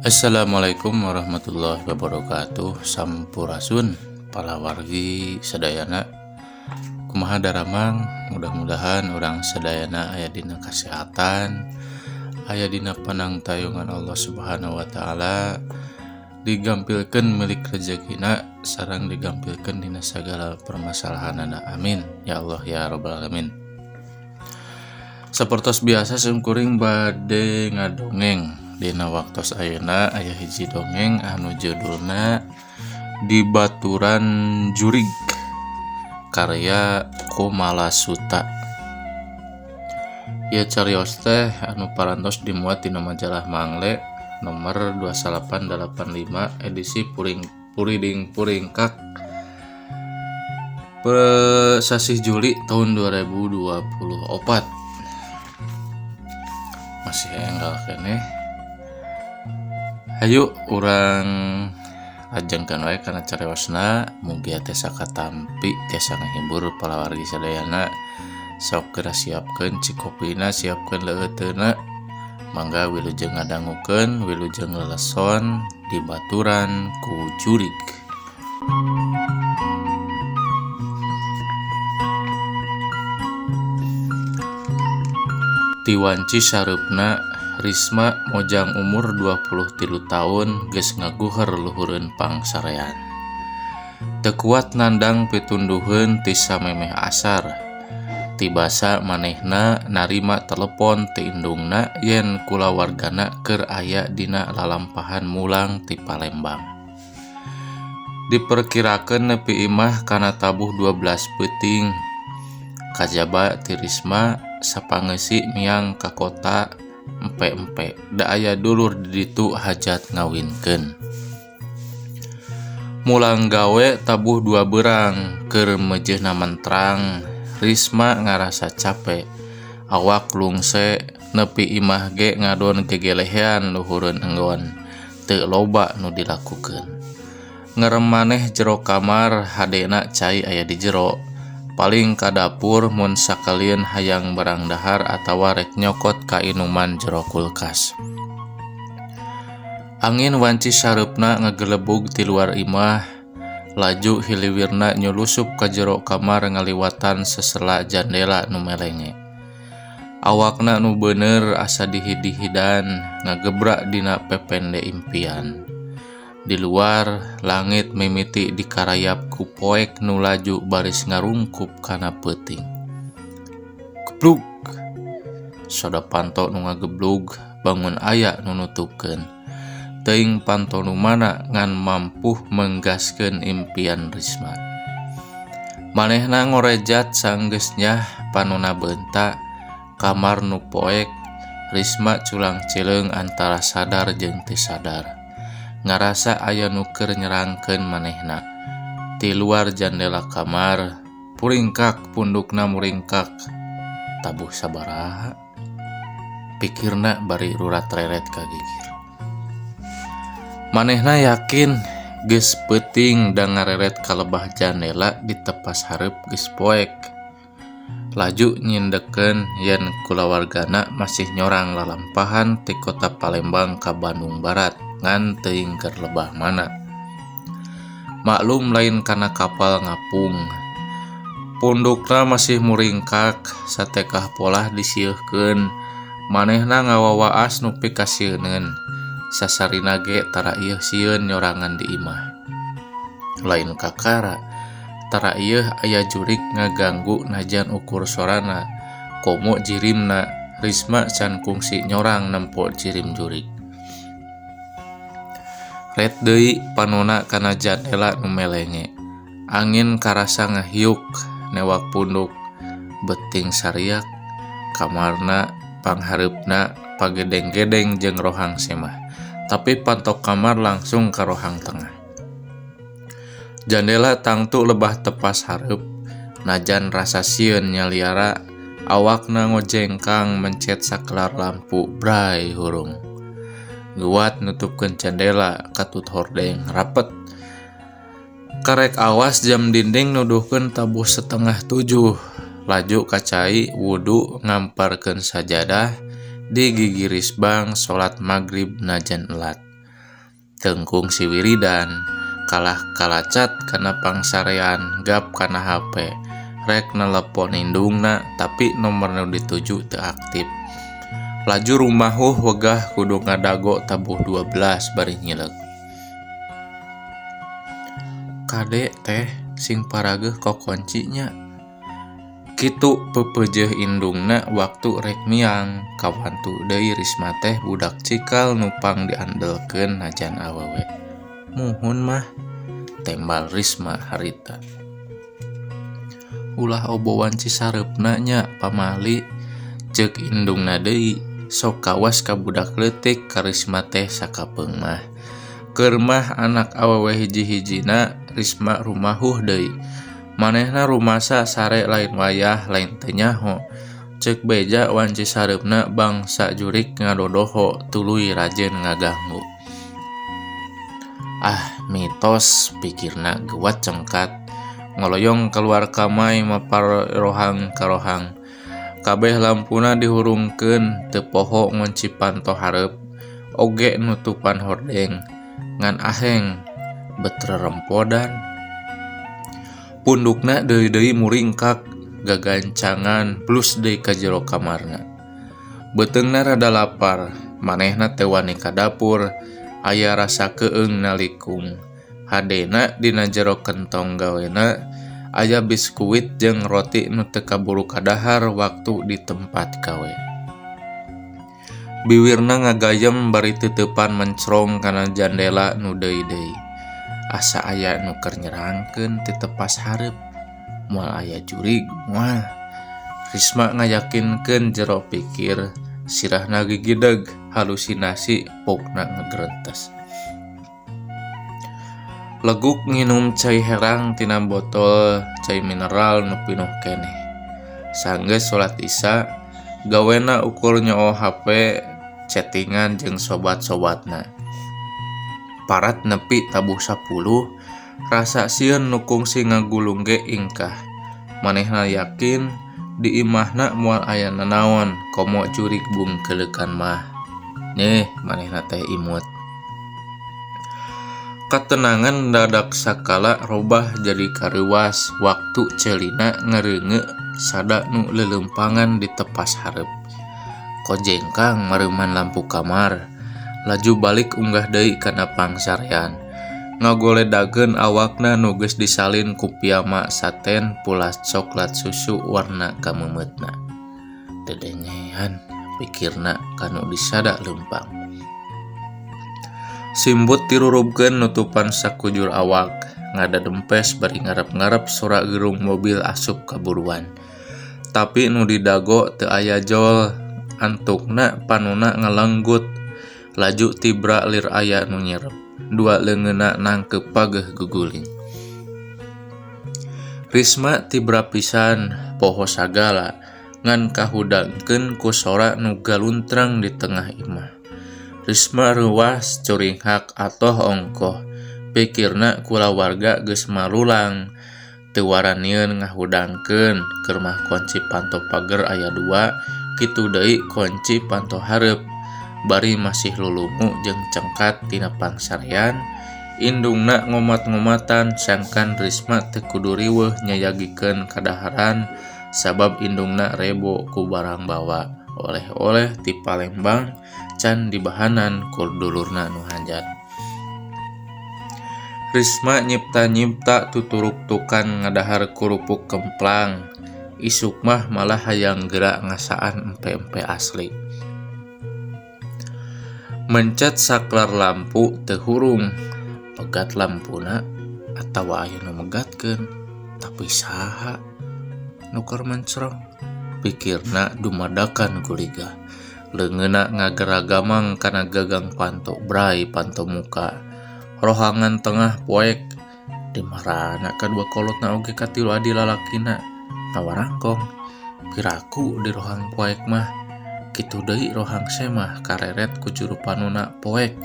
Assalamualaikum warahmatullahi wabarakatuh. Sampurasun palawargi sadayana. Kumaha daramang? Mudah-mudahan urang sadayana aya dina kasehatan, aya dina panangtayungan Allah Subhanahu wa taala, digampilkeun milik rejekina sareng digampilkeun dina sagala permasalahanana. Amin ya Allah ya rabbal alamin. Sapertos biasa simkuring bade ngadongeng. Dina waktos ayeuna aya hiji dongeng anu judulna Dibaturan Jurig karya Komala Suta. Ieu carios teh anu parantos dimuat dina majalah Mangle nomor 2885 edisi Puring Puriding Puringkak sasih Juli tahun 2024. Masih enggal keneh. Hayu urang lajengkeun wae kana cariosna, mugia tiasa katampi tiasa ngahibur palawargi sadayana. Sok geura siapkeun cikopina, siapkeun leueuteuna. Mangga wilujeng ngadangukeun, wilujeng leleson dibaturan ku jurig. Ti wanci sareupna Risma mojang umur 23 taun geus ngaguher luhureun pangsarean. Teu kuat nandang pitunduheun ti samemeh asar. Tibasa manehna narima telepon ti indungna yen kulawargana keur aya dina lalampahan mulang ti Palembang. Diperkirakeun nepi imah kana tabuh 12 peuting. Kajaba ti Risma sapangeusi miang ka kota empe-empe da aya dulur di ditu hajat ngawinkeun. Mulang gawe tabuh 2 beurang keur meujeuhna mentrang. Risma ngarasa cape, awak lungse nepi imah ge ngadon gegelehean luhureun enggon. Teu loba nu dilakukeun. Ngerem maneh jero kamar hadena cai aya di jero. Paling ka dapur mun sakalieun hayang barang dahar atawa rek nyokot ka inuman jero kulkas. Angin wanci sareupna ngagelebug ti luar imah, laju hiliwirna nyulusup ka jero kamar ngaliwatan sesela jandela nu melenge. Awakna nu beuneur asa dihidi-hidan ngagebrak dina pepende impian. Di luar, langit mimiti dikarayap ku poek nu laju baris ngarungkup kana peuting. Geblug! Soda panto nu ngageblug, bangun aya nu nutupkeun. Teuing panto nu mana ngan mampuh menggaskeun impian Risma. Manehna ngorejat sanggeus nyah panona beunta, kamar nu poek, Risma culang cileung antara sadar jeung teu sadar. Ngarasa aya nu keur nyerangkeun manehna. Ti luar jandela kamar, puringkak pundukna muringkak. Tabuh sabaraha? Pikirna bari rurat-reret ka gigir. Manehna yakin geus peuting da ngareret ka lebah jandela ditepas hareup geus poek. Laju nyindekeun yen kulawargana masih nyorang lalampahan ti kota Palembang ka Bandung Barat ngan teuing keur lebah mana. Maklum lain kana kapal ngapung. Pundukna masih muringkak satekah polah disieuhkeun. Manehna ngawawaas nepi ka sieuneun. Sasarina ge tara ieuh sieun nyorangan di imah. Lain kakara, tara ieuh aya jurig ngaganggu najan ukur sorana. Komo jirimna, Risma can kungsi nyorang nempo jirim jurig. Ret deui panona kana jandela nu melenge. Angin karasa ngahiuk newak punduk, beting sariak, kamarna panghareupna pagedeng-gedeng jeung rohang semah. Tapi pantok kamar langsung ka rohang tengah. Jandela tangtu lebah tepas hareup, najan rasa sieun nyaliara, awakna ngojengkang mencet sakelar lampu bray hurung. Guat nutupkeun jandela katut hordeng rapet. Karek awas jam dinding nuduhkeun tabuh 6:30. Laju ka cai wudu ngamparkeun sajadah di gigiris bang salat magrib najan elat. Tengkung si wiridan kalah kalacat kana pangsarean gap kana HP rek nelepon indungna tapi nomor nu dituju teu aktif. Laju rumahuh wegah kudu ngadago tabuh 12 bari nyileuk. Kade teh sing parageuh kokonci nya. Kitu pepeujeuh indungna waktu rek miang kawantu deui Risma teh budak cikal nu pang diandelkeun najan awewe. Muhun mah tembal Risma harita. Ulah obowan cisareupna nya pamali ceuk indungna deui sok kawas ka budak leutik ka Risma teh sakapeung mah. Keur mah anak awewe hiji-hijina Risma rumahuh deui. Manehna rumasa sare lain wayah lain teu nyaho. Ceuk beja wanci sareupna bangsa jurig ngadodoho tuluy rajeun ngaganggu. Ah mitos pikirna geuwat cengkat. Ngoloyong keluar kamai mapar rohang ka rohang. Kabeh lampuna dihurungkeun teu poho ngunci panto hareup oge nutupan hordeng ngan aheng bet rerempodan. Pundukna deui-deui muringkak gagancangan blus deui ka jero kamarna. Beuteungna rada lapar, manehna teu wani ka dapur, aya rasa keung nalikung. Hadena dina jero kentong gawena aya biskuit jeung roti nu teu kaburu kadahar waktu di tempat gawe. Biwirna ngagayem bari teuteupan mencrong kana jandela nu deui-deui. Asa aya nu keur nyerangkeun ti tepas hareup. Moal aya jurig moal. Risma ngayakinkeun jero pikir, sirahna gigideg halusinasi pokna ngegerentes. Leguk nginum cai herang tina botol cai mineral nu pinuh keneh. Sanggeus salat isya, gawena ukur nyoo HP chattingan jeung sobat-sobatna. Parat nepi tabuh 10, rasa sieun nu kungsi ngagulung ge ingkah. Manehna yakin di imahna moal aya nanaon komo jurig bungkeleukan mah. Neh manehna teh imut. Katenangan dadak sakala robah jadi kareuwas waktu celina ngereunge sada nu leuleumpangan di tepas hareup. Kojengkang mareuman lampu kamar, laju balik unggah deui kana pangsarean. Ngagoledageun awakna nu geus disalin ku piyama saten pulas coklat susu warna kameumeutna. Dedengean pikirna kanu disada leumpang. Simbut tirurubkeun nutupan sakujur awak, ngadadempes bari ngarep-ngarep sora gerung mobil asup kaburuan. Tapi nu didago teu aya jol, antukna panuna ngalenggut, laju tibra lir aya nu nyerep. Dua leungeunna nangkep pageuh guguling. Risma tibra pisan poho sagala, ngan kahudangkeun ku sora nu galuntrang di tengah imah. Risma reuwas curinghak atoh ongkoh, pikirna kulawarga geus malulang. Teu waranieun ngahudangkeun, keur mah kunci panto pager aya dua, kitu deui kunci panto hareup. Bari masih lulungu jeung cengkat tina pangsarean, indungna ngomat-ngomatan sangkan Risma teu kudu riweuh nyayagikeun kadaharan sabab indungna rebo ku barang bawa oleh-oleh ti Palembang can dibahanan ku dulurna nu hajat. Risma nyipta-nyipta tuturuktukan ngadahar kerupuk kemplang. Isuk mah malah hayang geura ngasaan empe-empe asli. Mencet saklar lampu teu hurung, pegat lampuna atawa aya nu megatkeun, tapi saha nu keur mencrong? Pikirna dumadakan guligah. Leungeunna ngageragamang kana gagang panto brai panto muka. Rohangan tengah poek di marana kadua kolotna oge katilu adi lalakina ngawarangkong. Piraku di rohang poek mah kitu deui rohang semah kareret ku juru panuna poek.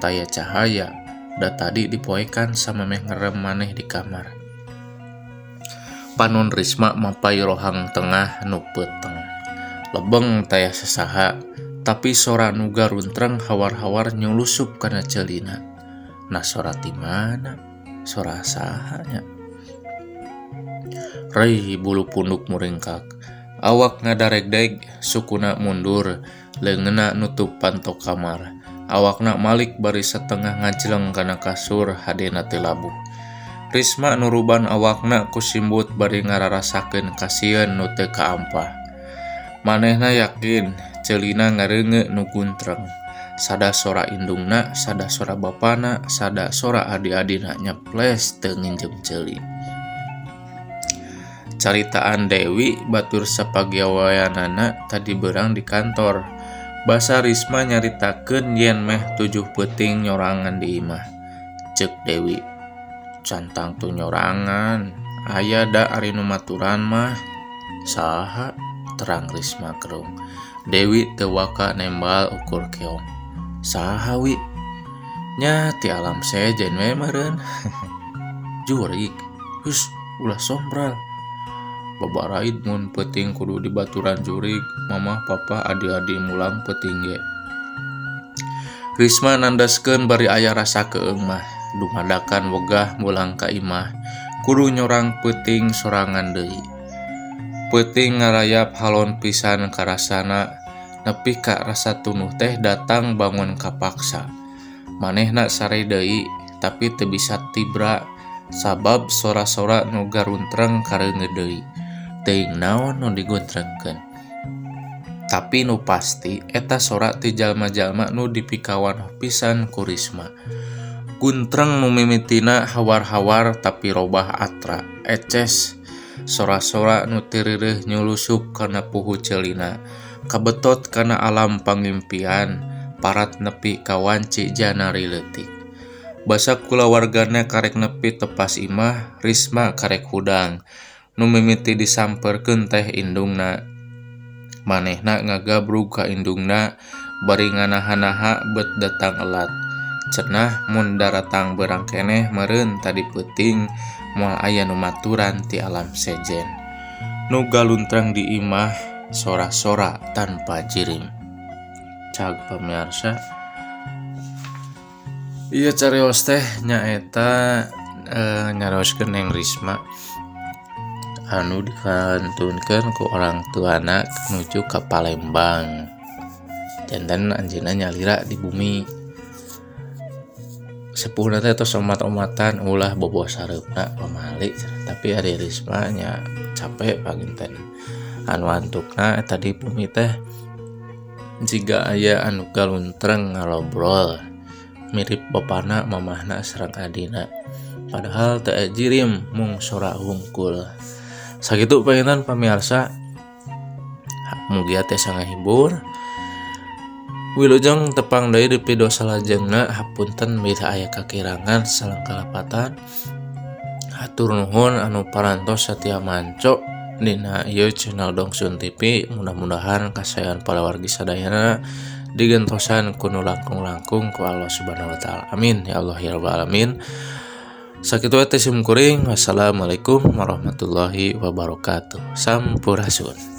Taya cahaya da tadi dipoekan samemeh ngerem maneh di kamar. Panon Risma mapai rohang tengah nu peuteng. Lebeng taya sasaha, tapi sora nu garuntreng hawar-hawar nyulusup kana ceulina. Nah sora ti mana? Sora saha nya? Rei bulu punduk muringkak. Awak ngadaregdeg, sukuna mundur, leungeunna nutup panto kamar. Awakna malik bari satengah ngajleng kana kasur hadena teu labuh. Risma nuruban awakna ku simbut bari ngararasakeun kasieun nu teu kaampah. Manehna yakin ceulina ngareungeut nu guntreng. Sada sora indungna, sada sora bapana, sada sora adi-adina nyeples teu nginjem ceuli. Caritaan Dewi batur sapagiaweanana tadi beurang di kantor. Basa Risma nyaritakeun yen meh 7 peuting nyorangan di imah. Ceuk Dewi, cantang tu nyorangan, aya da ari nu maturan mah. Saha? Terang Risma kerung. Dewi teu waka nembal ukur keong. Saha wi? Nya ti alam sejen we meureun. Jurik, hus ulah sombral. Babaraid mun peuting kudu dibaturan jurig, mamah papa adi-adi mulang peuting ge. Risma nandaskeun bari aya rasa keung mah, dumadakan wegah mulang ka imah, kudu nyorang peuting sorangan deui. Peuting ngarayap halon pisan karasana, nepi ka rasa tunuh teh datang bangun kapaksa. Manehna sare deui, tapi teu bisa tibra sabab sora-sora nu garuntreng kareungeuh deui. Teuing naon nu diguntrengkeun. Tapi nu pasti eta sora ti jalma-jalma nu dipikawan pisan ku Risma. Guntreng nu mimitina hawar-hawar tapi robah atra, eces. Sora-sora nu tirireuh nyulusup kana puhu ceulina, kabetot kana alam pangimpian, parat nepi ka wanci janari leutik. Basa kulawargana karek nepi tepas imah, Risma karek hudang. Nu mimiti disamperkeun teh indungna. Manehna ngagabrug ka indungna bari nganaha-naha bet datang elat. Cenah mun daratang beurang keneh meureun tadi peuting moal aya nu maturan ti alam sejen. Nu galuntrang di imah sora-sora tanpa jirim. Cag pamirsa. Ieu carios teh nyaeta nyarioskeun Neng Risma anu dikantunkeun ku orang tuana menuju ka Palembang. Janten anjeunna nyalira di bumi. Sepuhna teh tos omat-omatan ulah bobo sareupna pamali, tapi ari Risma nya capek panginten. Anu antukna eta di bumi teh jiga aya anu galuntreng ngalobrol mirip bapana mamahna sareng adina. Padahal teu jirim mung sora hungkul. Sakitu panginten pamirsa. Mugia teh sangahibur. Wilujeng tepang deui di video salajengna, hapunten bilih aya kakirangan sareng kalepatan. Hatur nuhun anu parantos satia manco dina ieu channel Dongsun TV. Mudah-mudahan kasayan palawargi sadayana digentosan ku nu langkung-langkung ku Allah Subhanahu wa taala. Amin ya Allah ya rabbal alamin. Sakitu teh sim kuring. Wassalamualaikum warahmatullahi wabarakatuh. Sampurasun.